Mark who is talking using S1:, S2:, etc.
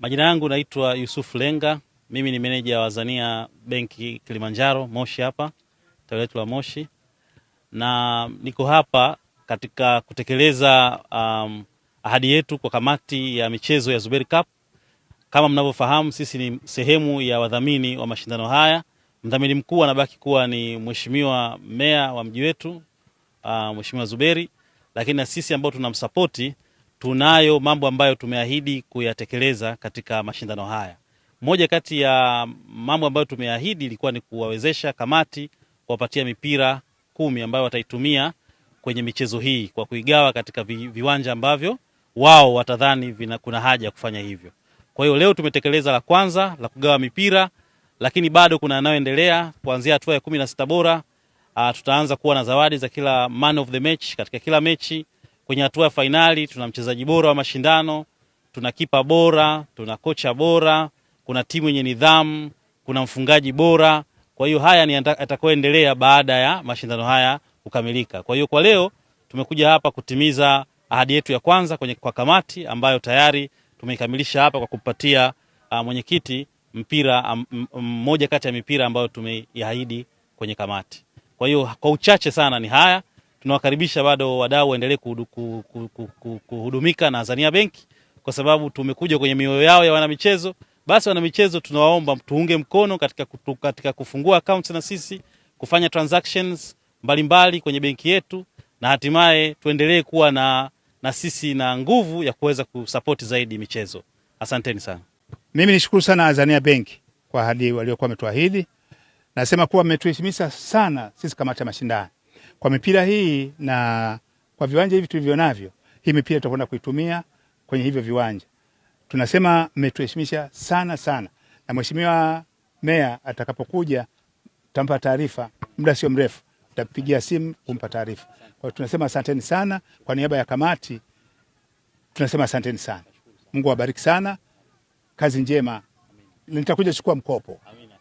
S1: Majina yangu naitwa Yusuf Lenga, mimi ni meneja wa Azania Benki Kilimanjaro Moshi hapa, tawi letu la Moshi, na niko hapa katika kutekeleza ahadi yetu kwa kamati ya michezo ya Zuberi Cup. Kama mnavyofahamu, sisi ni sehemu ya wadhamini wa mashindano haya. Mdhamini mkuu anabaki kuwa ni Mheshimiwa Meya wa mji wetu, Mheshimiwa Zuberi, lakini na sisi ambao tunamsapoti tunayo mambo ambayo tumeahidi kuyatekeleza katika mashindano haya. Moja kati ya mambo ambayo tumeahidi ilikuwa ni kuwawezesha kamati kuwapatia mipira 10 ambayo wataitumia kwenye michezo hii kwa kuigawa katika viwanja ambavyo wao watadhani kuna haja ya kufanya hivyo. Kwa hiyo leo tumetekeleza la kwanza la kugawa mipira, lakini bado kuna yanayoendelea kuanzia hatua ya 16 bora. Tutaanza kuwa na zawadi za kila man of the match katika kila mechi. Kwenye hatua ya fainali tuna mchezaji bora wa mashindano, tuna kipa bora, tuna kocha bora, kuna timu yenye nidhamu, kuna mfungaji bora. Kwa hiyo haya ni yatakayoendelea baada ya mashindano haya kukamilika. Kwa hiyo kwa leo tumekuja hapa kutimiza ahadi yetu ya kwanza kwa kamati ambayo tayari tumeikamilisha hapa kwa kumpatia mwenyekiti mpira mmoja kati ya mipira ambayo tumeiahidi kwenye kamati. Kwa hiyo kwa uchache sana ni haya. Tunawakaribisha bado wadau waendelee kuhudumika na Azania Benki kwa sababu tumekuja kwenye mioyo yao ya wanamichezo. Basi wanamichezo tunawaomba tuunge mkono katika kufungua accounts na sisi kufanya transactions mbalimbali kwenye benki yetu, na hatimaye tuendelee kuwa na sisi na nguvu ya kuweza kusupport zaidi michezo. Asanteni sana.
S2: Mimi nishukuru sana Azania Benki kwa ahadi waliokuwa wametuahidi. Nasema kuwa mmetuheshimisha sana sisi kamati ya mashindano kwa mipira hii na kwa viwanja hivi tulivyo navyo. Hii mipira tutakwenda kuitumia kwenye hivyo viwanja. Tunasema mmetuheshimisha sana sana, na Mheshimiwa Meya atakapokuja tutampa taarifa muda sio mrefu, tutapigia simu kumpa taarifa. Kwa hiyo tunasema asanteni sana kwa niaba ya kamati, tunasema asanteni sana. Mungu awabariki sana, kazi njema. Nitakuja kuchukua mkopo.
S1: Amina.